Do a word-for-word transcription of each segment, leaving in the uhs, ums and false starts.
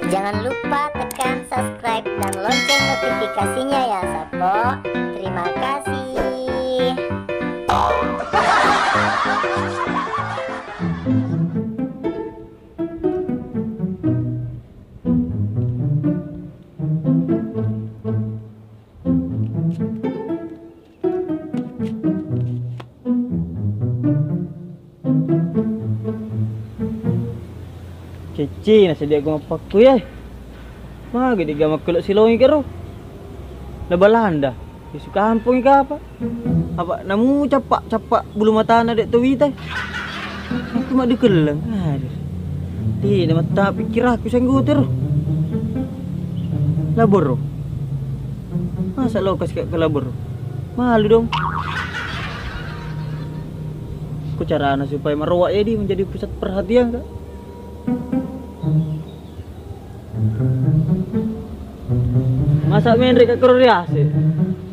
Jangan lupa tekan subscribe dan lonceng notifikasinya ya, Sappo. Terima kasih. Cicci, nasedia ku mappakku ye. Magi diga makkelo silongi kero. Na Balanda, isu kampongi kapa. Apa namu cappa-cappa bulu matana dek to wita. Aku mak dikelleng. Aduh. Ti na matta pikirakku sangguter. Laboro. Masa lo kas ke laboro. Malu dong. Ku carana supaya maroak ya di menjadi pusat perhatian kak. Masa menre ka kero riase.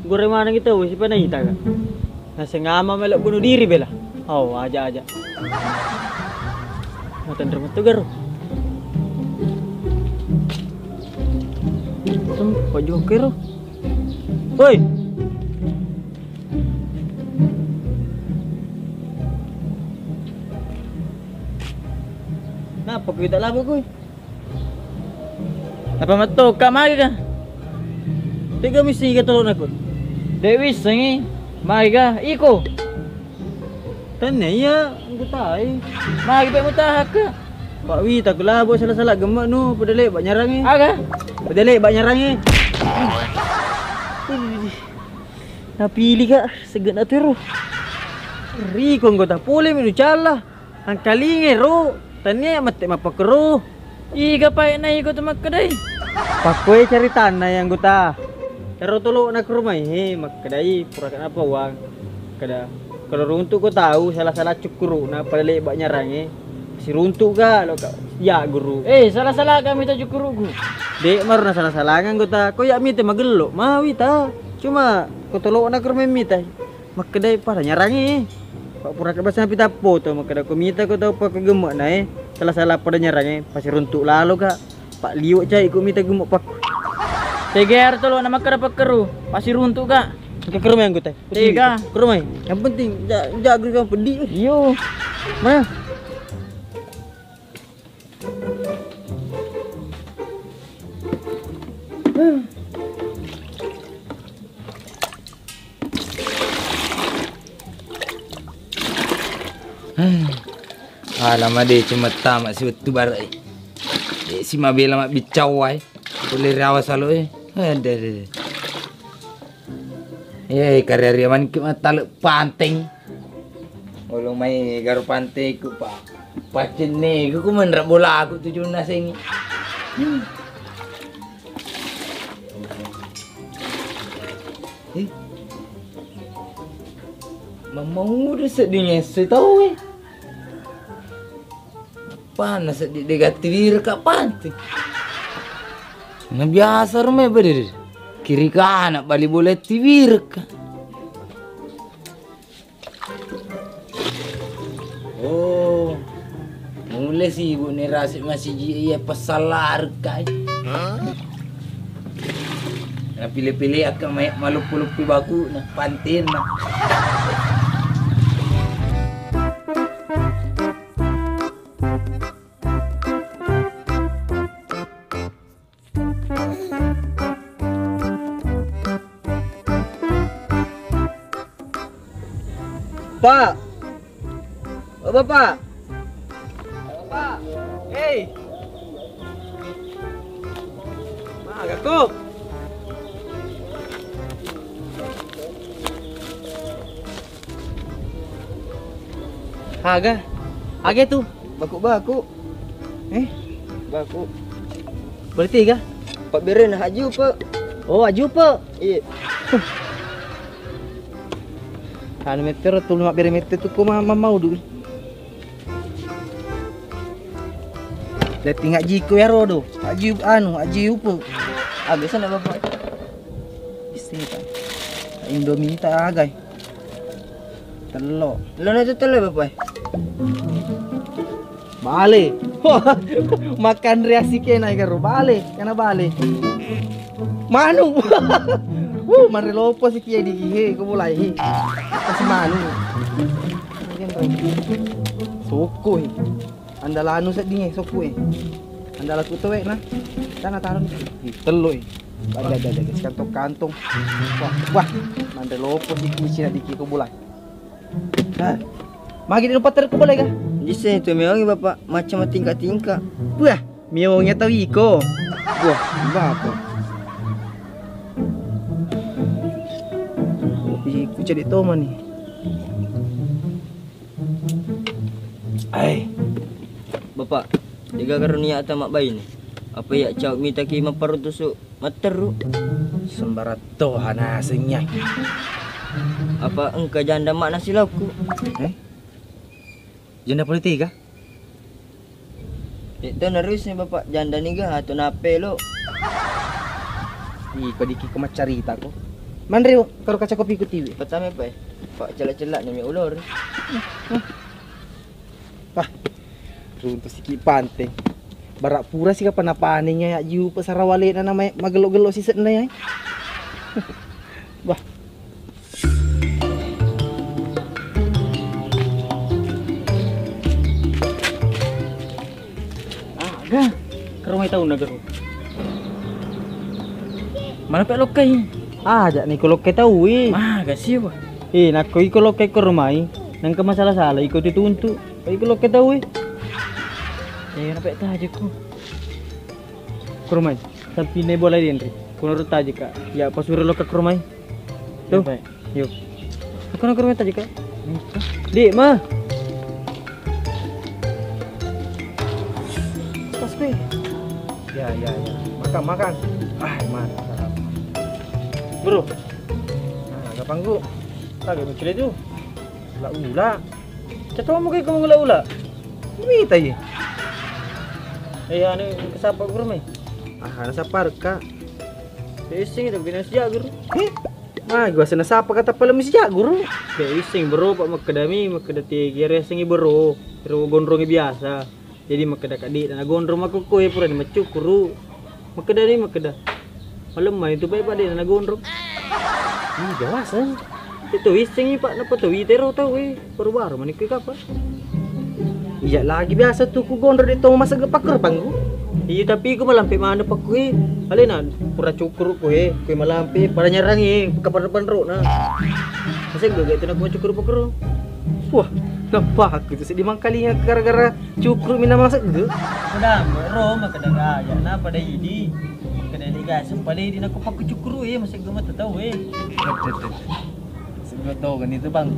Gore maneng itu wis panaita ka. Naseng ama melo bunuh diri bela. Oh, aja aja. Matenre metu garo. Tem, pojokero. Woi. Napa kita labu kui? Apa metto ka magi ka? Tega misi ka tolona ku. Dewi sengi magi ka iko. Tenne iya anggutai. Magi pe mutahak ka. Pak Wi tak labo salah-salah gemek nu pada lek bak nyarangi. Aga? Pada lek bak nyarangi. Napili ka segena turu. Riko anggota pole menu calla. Angkalinge ro, tania mette mappakero. Iga pae na iko tu makkedai? Pakkoe caritanna ya anggota. Ero tolo na ke rumah he makkedai pura kenapa uang. Kada kalau runtuk ko tahu salah-salah cukuru na pada lek bak nyarange. Si runtuk ga lo ka ya guru. Eh, salah-salah kami ta cukuruku. Dek maru na salah-salah anggota. Ko ya mite magello mawi ta. Cuma ko tolo na ke rumah mita. Makkedai pada nyarangi. Pak pura ke basa pita foto makkeda ko mita ko tau pakko gemmek na e. Salah-salah pada nyarangi pasti runtuk lalo ka. Pak liwat cai ko mita gemmek pakku. Teger tolo na makkeda pakkeru pasti runtuk ka. Ke rumah yang kutai. Tega. Ke rumah. Yang penting ja- jago kau pedih. Iyo. Mana? Alama de cemetta mak siwettu barek e. De si mabela mak biccawai. Kulle riawa salo e. Ada ada. Eh, kari-ari maneng ki mattale panteng. Olo mai garo panteng ku pa. Pacenne ku ku menra bola aku tujunna sengi. Hmm. Eh. Mamma udah sedih ngese tau eh. Panna seddi de gatti wireka panti. Na biasa rumai bede kiri kana bali boletti wireka. Oh. Mulle sibuk ni rasi masiji iya passallareka. Napile-pile akka maluppu-luppu baku na pantinna. Pak. Oh, Bapak. Bapak. Hei. Magako. Aga? Aga tu? Baku-baku. Eh? Baku. Berarti ga? Pabberena Haji Upe. Oh, Haji Upe. Iya. Anu mettero tu mabbere mette tu ko ma-, mamaudu. Letting Haji ko yaro do. Haji anu, Haji Upe. Ah, biasa nak bapak. Isi ta. Indomie ta agai. Tello. Lo na tu tello bapak. Bale. Makan reasi kena ega ro bale, kena bale. Manu. Wuh, manre lopo si kia di gihe, ko bolai he. Kasi manu. Soko he. Andalanu sedding e, soko e. Andalaku tuwe na. Sana taruh ni. Ih, tello e. Ada, ada, ada, ada. Kantong-kantong. Wah, wah. Manre lopo si kia si na di kia ko bolai. Hah. Magi di tempat terku boleh kah? Jisse tu mewangi bapak macam tingkah-tingkah. Wah, mewangi tau iko. Wah, bapak. Kopi ku cedek toma ni. Ai. Bapak, dega karunia ta mabbaine. Apa ya cau mitaki mapparutusu matteru? Sembarang toha nasengnya. Apa engka janda mak nasi laukku? Eh? Janda politika? Itu nerus nih bapak janda niga atau nape lo? Ih, kau dikiko maccarita ko. Manre, karo kaca kopi ku tiwi. Pertama apa ya? Pak celak-celak nih ulur. Wah, runtu siki pante. Barak pura sika panapane nya ya jiu pesara wale na nama magelo-gelo si sedna ya. Wah. Aga, ke rumah tahu nagaro. Mana pek lokkai? Aja ni ko lokkai tahu eh. Ah, gak sih wah. Eh, nakko iko lokkai ko rumai. Nangka masalah-salah iko dituntu. Iko lokkai tahu eh. Eh, napek tahu aja ku. Ko rumai. Sampinna bola denre. Kono rutta aja ka. Ya pasuro lokka ko rumai. Tuh. Iya, Pak. Yuk. Aku nak ke rumah tadi, Kak. Di, mah. Pas gue. Ya, ya, ya. Makan, makan. Ah, mantap. Bro. Nah, gampang gua. Kagak mikir itu. Ula-ula. Catu mau kayak kamu ula-ula. Mita ye. Eh, anu kesapa guru mai. Ah, ana sapa reka. Ising itu bina sejak guru. Eh? Ah, gua sana sapa kata paling sejak guru. Be ising bro, pak makkeda mi, makkeda tigi resengi bro. Ro gondrongi biasa. Jadi makkeda kadi na gondrong makko koe pura ni maccukuru. Makkeda ni makkeda. Malemma itu baik pak de na gondrong. Ih, jelas eh. Itu iseng pak napa tu itero tau eh. Baru-baru manikku kapal. Iya lagi biasa tuh ku gondrong de tong masa gepak gerbang ku. Iya tapi ku malampe mana pak kue. Alena pura cukuru kue. Kue malampe pada nyerang eh. Kapan depan ro na. Masa gue gak itu nak cukuru pak. Wah, kenapa aku tuh sedih mangkalinya gara-gara Cukru minang masegge. Udah, ro makkeda aja na pada idi. Makkeda de ga sempa de idi nako pakku cukru eh, masegge mata tau eh. Segge to kan itu bang.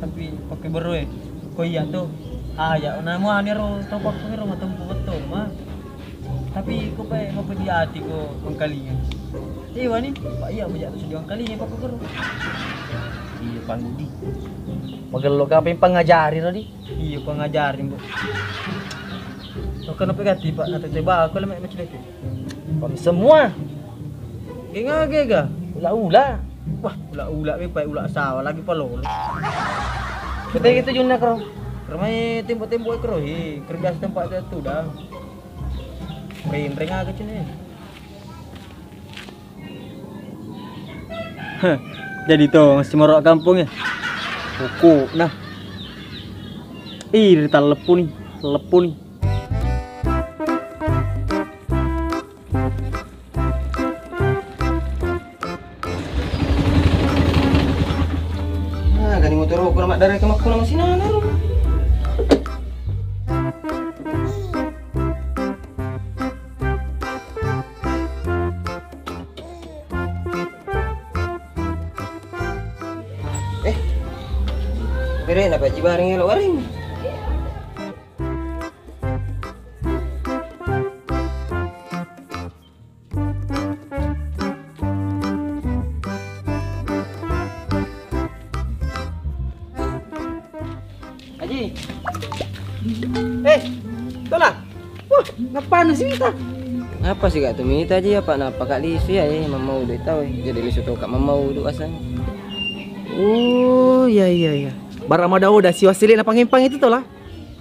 Tapi pakai bero eh. Ko iya to. Ah ya, namu ane ro to pakku ro matempu betul mah. Tapi ko pe mapedi ati ko mangkalinga. Iya wani, pak iya bejak tu sedih mangkalinga pakku ro. Iya bang Budi. Magello kape pangajari ro di. Iya, pengajarin, Bu. Kau kenapa ganti, Pak? Atau coba aku lemek macam itu. Kami semua. Genga, gega. Ula-ula. Wah, ula-ula, Pak, ula sawah lagi palolo. Kita gitu Junna kro. Kermai tembok-tembok kro, hi. Kerja tempat itu dah. Ring-ring aja sini. Heh, jadi to masih moro kampung ya. Pokok nah. Ih, dari taleppo nih, taleppo nih. Nah, gani motor aku nama darah ke makku nama sinana ro. Eh, bere na paji bareng elo waring. Aji. Eh, tola. Wah, ngapanu si mita? Ngapa sih gak tu mita aja ya pak? Napa kak lisu ya eh mamau udah tahu eh. Jadi lisu tau kak mamau udah asal. Oh iya iya iya. Bara mada oda si wasile na pangempang itu tola.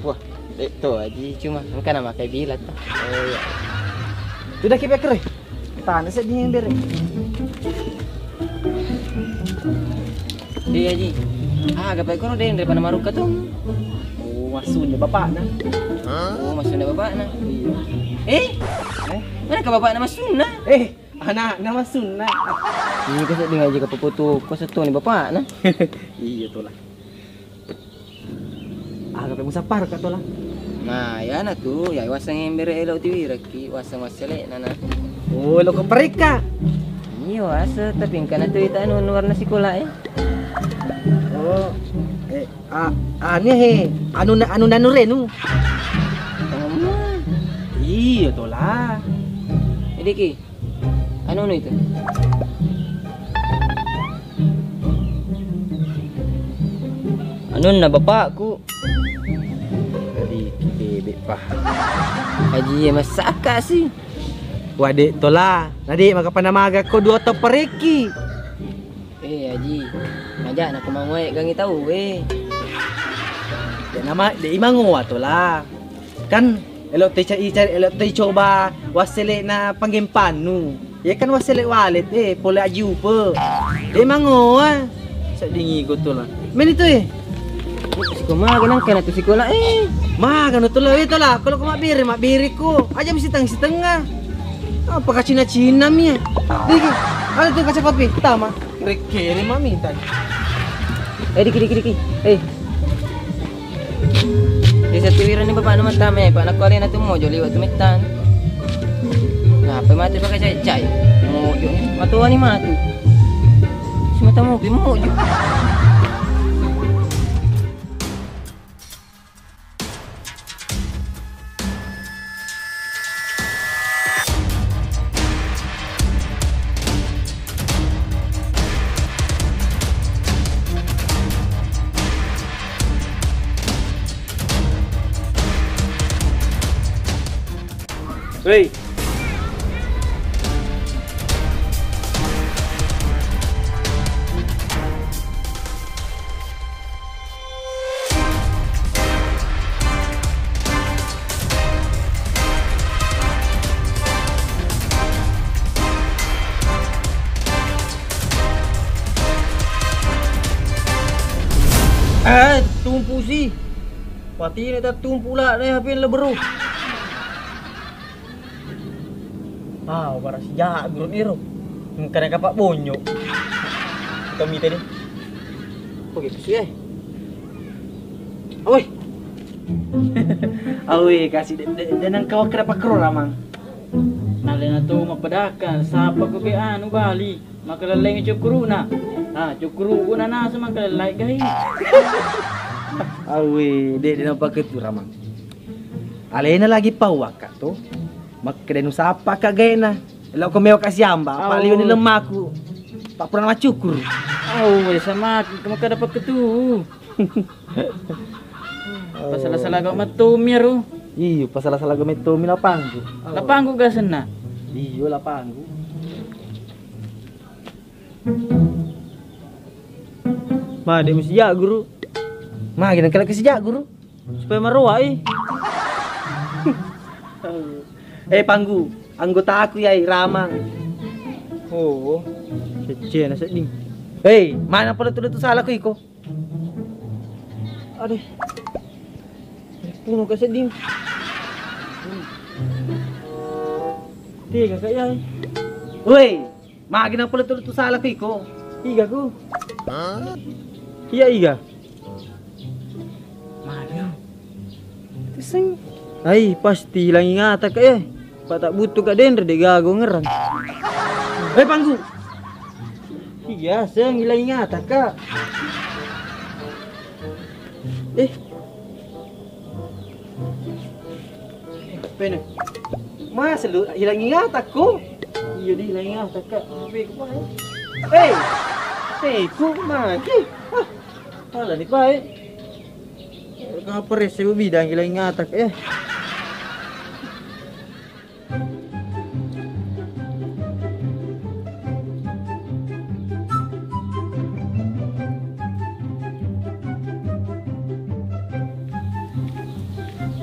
Wah, Eh, to, Aji, cuma engka na makai bila to. Oh, iya. Sudah ki pekre. Tana seddi embere. Iya, Ji. Ah, gapai kono denre pada marukka tu. Oh, masunna bapakna. Oh, masunna bapakna. Iya. Eh? Eh? Mana ke bapakna masunna? Eh, anakna masunna. Iya, kau seddi ngaji ke puputu, kau setuni bapakna. Iya, tola. Aga pe musapparka tola. Nah, iyana tu, ya waseng embere elo tiwirekki, waseng wassele'na na. Oh, elo ko parekka. Iya, wase, tapi engkana tu ita anu warna sikola e. Oh, eh, a-, anu he, anu na-, anu nanu renu. Iya tola. Jadi ki, anu nu itu. Anunna bapakku. Tadi ki bebek pa. Haji, ya masaka sih. Wade tola, nade maka panamaga ko dua topereki. Eh, Haji, maja na ko mangoe gangi tau, eh. De nama, de imangoa tola. Kan elo te ca-, ica-, elo te coba wassele'na panggempannu. Iya kan wassele' walet, eh, pole ajupe. De mangoa. Seddingi ko tola. Meni tu, eh. Siko maga nangka na tu sikola, eh. Maga no tola, eh, tola. Kalau ko mabbere, mabbere ko. Aja mesti tang sitenga. Apa ka cina-cina mi, eh. Diki. Ada tu kaca kopi, tama. Rekkere mami tadi. Eh, diki, diki, diki. Eh. Desa tiwirani bapakna matame, pak nakko alena tu mojo liwat tu mettan. Ngapa mate pakai cai-cai? Mojo ni, matuani matu. Semata mopi mojo. Wei. Eh, tumpu si. Watine tattumpu la deh H P le beru. Ah, bara sijak guru niro. Engka na kapang bonyo. Kami tadi. Oke, kusi eh. Awoi. Awoi, kasi de, de, de nang kawak kena pakro ramang. Nalena tu mapedaka, sapa ko be anu bali. Makalellengi cukkuruna. Ah, cukkuruku nanasa makalellai gai. Awoi, de, de nampak itu ramang. Alena lagi pau akka tu. Makkeda nusappa ka gaena. Lao ko mewa ka siamba, apa liuni lemmaku. Pak pura maccukur. Au, weh sama makkeda pakketu. Pasala-sala kau mattomi ro. Iyo, pasala-sala kau mattomi lapangku. Lapangku gasenna. Iyo, lapangku. Ma, de musijak guru. Ma, gina kala kesijak guru. Supaya maroa, eh. Eh, panggu, anggotaku yai, Ramang. Oh, kecena sedding. Hei, mana pole tu, tu salah ku iko? Aduh. Puno ka sedding. Tiga ka yai. Woi, magi na pole tu, tu salah ku iko? Tiga ku. Iya, iga. Mario. Tiseng. Ai, pasti hilang ingatan ka, eh. Pak tak butuh ka denre de gago ngerang. Eh, panggu. Iya, seng hilang ingatan ka. Eh. Pene. Masa lu hilang ingatan ko? Iya, di hilang ingatan ka. Hei, hei, ku magi. Ah, salah ni, Pak, eh. Kaprese bidang gila ingatak, eh.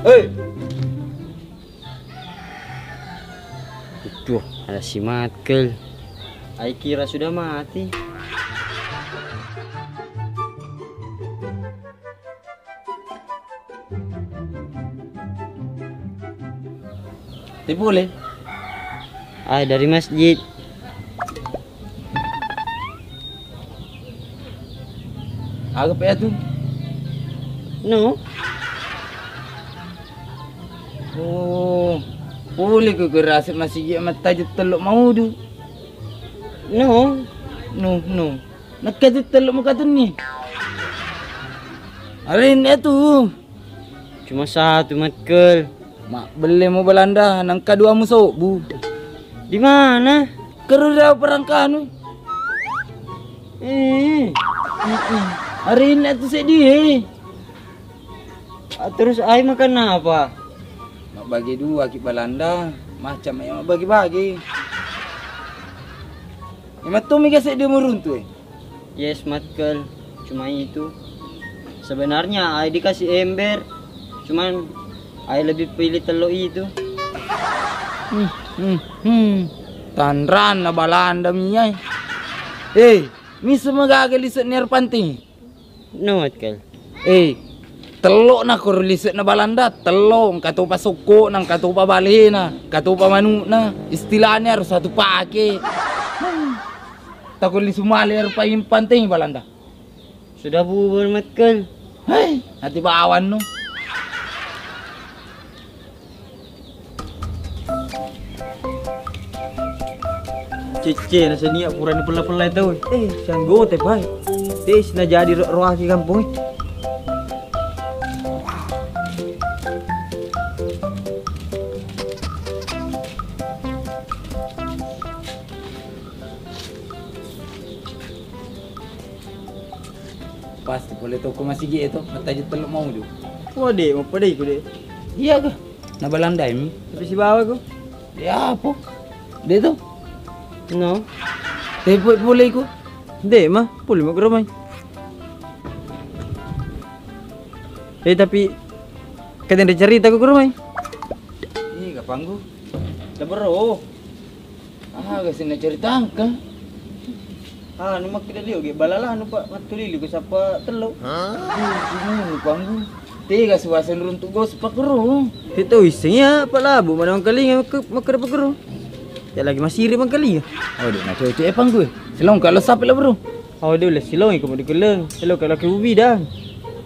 Hei! Itu ada si Matkel. Ai kira sudah mati. Te pole? Ai dari masjid. Aga pe atu? No. Oh, pole ko ke rasik masigi mattajeng tello maudu. No. No, no. Nakka tu tello mukatunni. Arinna tu. Cuma satu, Matkel. Mabbelle mo Balanda, nangka dua musobbu. Di mana? Keru ri perangkanu. Eh. Arinna tu seddi, eh. Ah, terus ai makan apa? Mabbagi dua ki Balanda, macam ya mabbagi-bagi. Emang tu mega seddi muruntu, eh. Yes, Matkel. Cuma itu. Sebenarnya ai dikasih ember. Cuman ai lebih pilih tello itu. Hmm, hmm, hmm. Tanranna Balanda miyai. Eh, misa magaga lise'na ero panting. No, Matkel. Eh, tello na koro lise'na Balanda, tello, engka topa sokko'na, engka topa balena, engka topa manu'na. Istilahnya harus satu pake. Tako lisu male ero paimpantengi Balanda. Sudah bubur, Matkel. Hei, nanti bawannu. Cecce, nasania purani pella-pella tau. Eh, sianggota, Pak. Te, sina jadi ro-, roaki kampung. Pasti pole toko masigi e to, mattajeng tello maudu. Wah, de', mappadai ku, de'. Iya ga? Na Balandai mi. Tapi sibawa ku. Ya apa? De' to? No. Tapi pole ku. De', ma, pole ma ke rumah. Eh, tapi kadang ada cerita ku ke rumah. Iya, kapanggu. Dah, bro. Ah, ga sing nacaritangka. Ah, nu makkeda lio ge balala nu, Pak, mattulili ku sappa tello. Hah? Anu panggu. Tega suaseng runtu gosip pakkuro. Itu iseng ya, Pak, labu mana mangkalinga makke-, makkeda pakkuro. Ya lagi masiri mangkalinga. Oh, de' na cocok e panggu. Silong kalau sapi lah, bro. Oh, de' ulle silong iko mau dikeleng. Elo kalau ke ubi dah.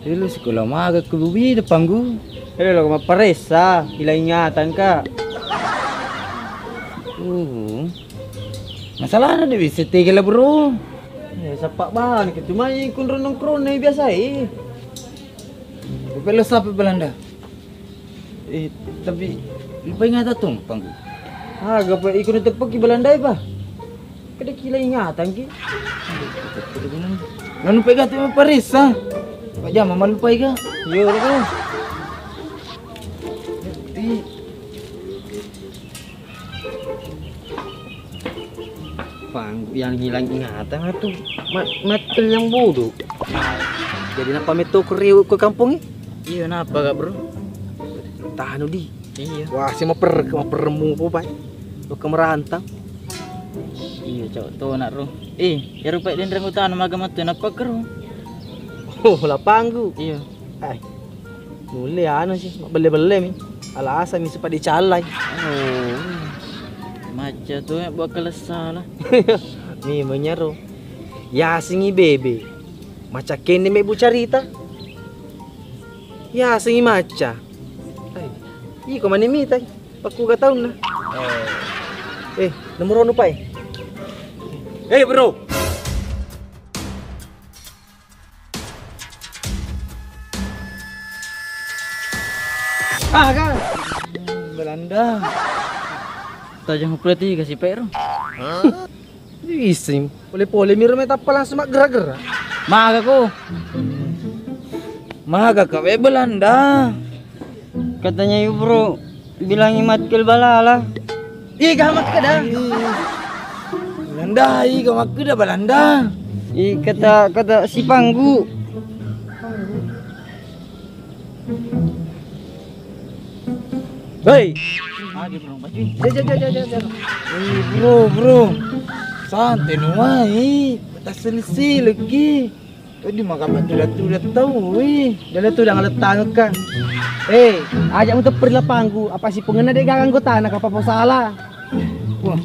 Elo sekolah maga ke ubi dah panggu. Elo lo mapparessa, hilang ingatan ka. Uh. Masalahna de' bisa tega lah, bro. Eh, sappa bang, itu mai kunrong nongkrong biasa e. Bello sapi Balanda. Eh, tapi lupa ingatan tu panggu. Ah, gapa iko teppeki Balanda e, Pak. Kada kila ingatan ki. Lalu pegang tu parisa. Pak jama malupai ga? Yo, lo. Panggu yang hilang ingatan tu ma-, Matkel yang bodoh. Jadi napa metto ku riu ke kampung e? Iya, napa ga, bro? Tanu di. Iya. Wah, si maper, mapermu po, Pak. Lo ke merantau. Iya, cok, to nak ro. Eh, ya rupa denreng utana maga matu napa kero? Oh, lapanggu. Iya. Ai. Nulle anu sih, mabbelle-belle mi. Alasang mi supaya dicallai. Oh. Macca tu ya buat kelesala. Mi menyero. Yasengi bebe. Macca kenne me bu carita. Yasengi macca. Ai. Iko mani mitai. Pakkuga taunna. Eh, nomor anu pai. Eh, bro. Ah, kan. Belanda. Tajang pula tiga si Pero. Ising, pole-pole miro mai tappa langsung maggera-gera. Maga ko. Maga ka we Belanda. Katanya yu bro, bilangi Matkel balala. Iga makkeda. Belanda, iga makkeda Belanda. I kata, kata si Panggu. Hei. Aja, Bro, maju. Ja, ja, ja, ja, ja, ja. Eh, bro, bro. Santai nuai. Tasselessilekki. Tadi maka tuda-tuda tau, weh. Dalam tu udah ngalettang ka. Eh, aja mu tepperi lapangku. Apa si pengenna de gagang kota nak apa sala? Wah,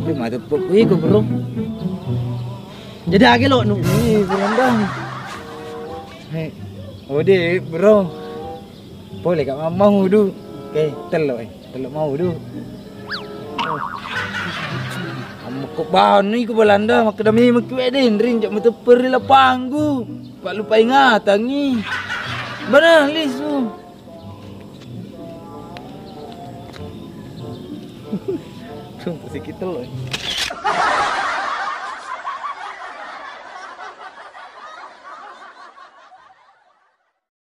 dia mata pok iko, bro. Jadi age lo nu. Ih, kurang dah. Hei. Oh, deh, bro. Pole ka mamma udu. Oke, tello, eh. Tello mau udu. Ammekko banu iko Belanda, makkeda memang ki wede nring, jak metepper ri lapanggu. Pak lupa ingatangi. Bana lisu. Sumpah sikit tello, eh.